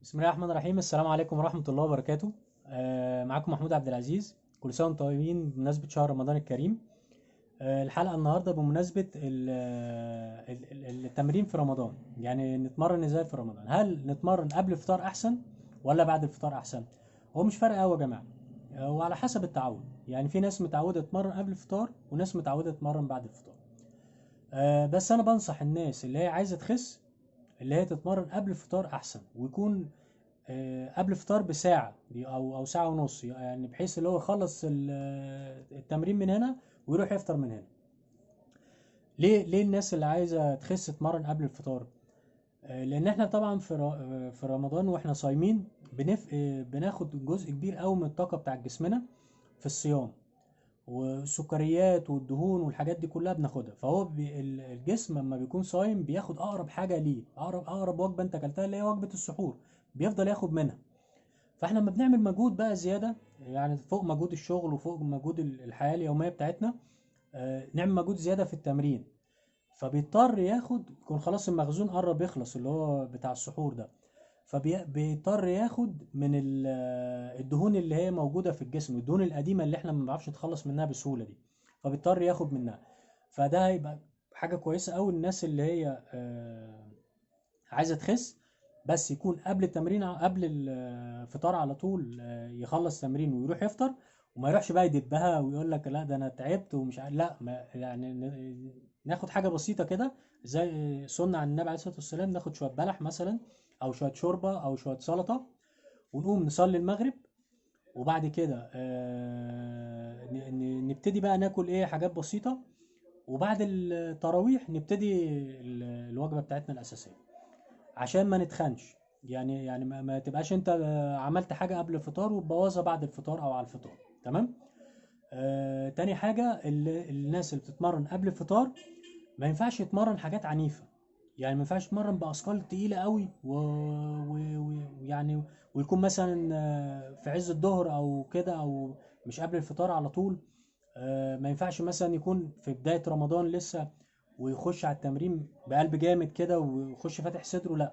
بسم الله الرحمن الرحيم. السلام عليكم ورحمة الله وبركاته. معاكم محمود عبد العزيز. كل سنة وانتم طيبين بمناسبة شهر رمضان الكريم. الحلقة النهاردة بمناسبة التمرين في رمضان، يعني نتمرن ازاي في رمضان؟ هل نتمرن قبل الفطار احسن ولا بعد الفطار احسن؟ هو مش فارق قوي يا جماعة، وعلى حسب التعود. يعني في ناس متعودة تتمرن قبل الفطار وناس متعودة تتمرن بعد الفطار. بس انا بنصح الناس اللي هي عايزة تخس اللي هي تتمرن قبل الفطار احسن، ويكون قبل الفطار بساعة او ساعة ونص، يعني بحيث اللي هو يخلص التمرين من هنا ويروح يفطر من هنا. ليه الناس اللي عايزة تخس تتمرن قبل الفطار؟ لان احنا طبعا في رمضان واحنا صايمين بناخد جزء كبير قوي من الطاقة بتاع جسمنا في الصيام، والسكريات والدهون والحاجات دي كلها بناخدها. فهو الجسم لما بيكون صايم بياخد اقرب حاجة ليه، اقرب وجبة انت اكلتها اللي هي وجبة السحور، بيفضل ياخد منها. فاحنا لما بنعمل مجهود بقى زيادة، يعني فوق مجهود الشغل وفوق مجهود الحياة اليومية بتاعتنا، نعمل مجهود زيادة في التمرين، فبيضطر ياخد، يكون خلاص المخزون قرب يخلص اللي هو بتاع السحور ده، فبيضطر ياخد من الدهون اللي هي موجودة في الجسم، الدهون القديمة اللي احنا ما بنعرفش نتخلص منها بسهولة دي، فبيضطر ياخد منها. فده هيبقى حاجة كويسة قوي الناس اللي هي عايزة تخس، بس يكون قبل التمرين، قبل الفطار على طول، يخلص تمرين ويروح يفطر، وما يروحش بقى يدبها ويقول لك لا ده انا تعبت ومش عارف، لا، ما يعني ناخد حاجة بسيطة كده زي سنة عن النبي عليه الصلاة والسلام، ناخد شوية بلح مثلا او شوية شوربة او شوية سلطة، ونقوم نصلي المغرب، وبعد كده نبتدي بقى ناكل ايه، حاجات بسيطة، وبعد التراويح نبتدي الوجبة بتاعتنا الأساسية عشان ما نتخنش. يعني ما تبقاش انت عملت حاجة قبل الفطار وتبوظها بعد الفطار او على الفطار. تمام. تاني حاجة، الناس اللي بتتمرن قبل الفطار ما ينفعش يتمرن حاجات عنيفة، يعني ما ينفعش يتمرن بأثقال تقيلة قوي ويكون مثلا في عز الظهر او كده، او مش قبل الفطار على طول. ما ينفعش مثلا يكون في بداية رمضان لسه ويخش على التمرين بقلب جامد كده ويخش فاتح صدره، لا،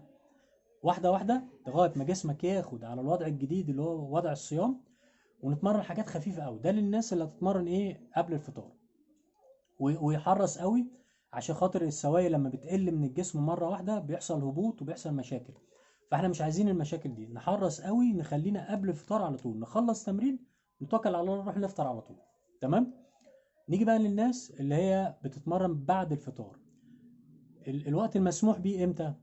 واحدة واحدة لغاية ما جسمك ياخد على الوضع الجديد اللي هو وضع الصيام، ونتمرن حاجات خفيفة قوي. ده للناس اللي هتتمرن ايه قبل الفطار، ويحرص قوي عشان خاطر السوائل لما بتقل من الجسم مرة واحدة بيحصل هبوط وبيحصل مشاكل، فاحنا مش عايزين المشاكل دي. نحرص قوي، نخلينا قبل الفطار على طول نخلص تمرين، نتوكل على الله نروح نفطر على طول. تمام. نيجي بقى للناس اللي هي بتتمرن بعد الفطار. الوقت المسموح بيه امتى؟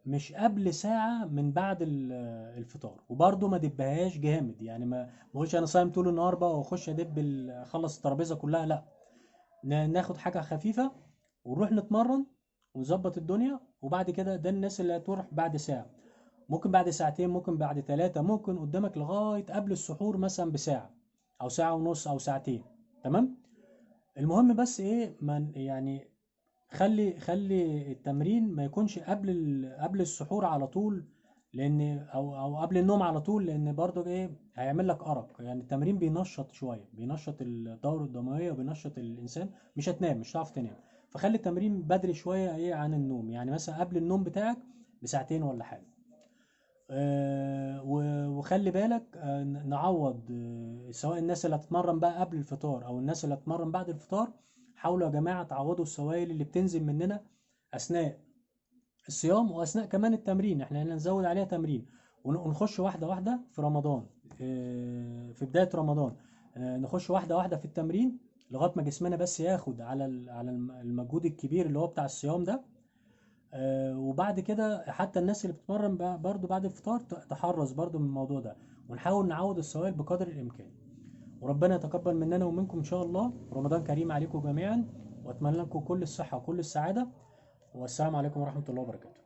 مش قبل ساعة من بعد الفطار، وبرده ما دبهاش جامد، يعني ما بقولش انا صايم طول النهار بقى واخش ادب اخلص الترابيزة كلها، لا، ناخد حاجة خفيفة ونروح نتمرن ونظبط الدنيا. وبعد كده ده الناس اللي هتروح بعد ساعة، ممكن بعد ساعتين، ممكن بعد 3، ممكن قدامك لغاية قبل السحور مثلا بساعة او ساعة ونص او ساعتين. تمام. المهم بس ايه، ما يعني خلي التمرين ما يكونش قبل السحور على طول، لان او قبل النوم على طول، لان برضو ايه هيعمل لك ارق. يعني التمرين بينشط شوية، بينشط الدورة الدموية وبينشط الانسان، مش هتنام، مش هتعرف تنام. فخلي التمرين بدري شوية ايه عن النوم، يعني مثلا قبل النوم بتاعك بساعتين ولا حاجة. وخلي بالك، نعوض، سواء الناس اللي هتتمرن بقى قبل الفطار او الناس اللي هتتمرن بعد الفطار، حاولوا يا جماعة تعوضوا السوائل اللي بتنزل مننا اثناء الصيام واثناء كمان التمرين. احنا هنا نزود عليها تمرين ونخش واحدة واحدة في رمضان، في بداية رمضان، نخش واحدة واحدة في التمرين لغاية ما جسمنا بس ياخد على المجهود الكبير اللي هو بتاع الصيام ده. وبعد كده حتى الناس اللي بتتمرن برضو بعد الفطار تحرص برضو من الموضوع ده، ونحاول نعوض السوائل بقدر الامكان. وربنا يتقبل مننا ومنكم ان شاء الله. رمضان كريم عليكم جميعا، واتمنى لكم كل الصحة وكل السعادة، والسلام عليكم ورحمة الله وبركاته.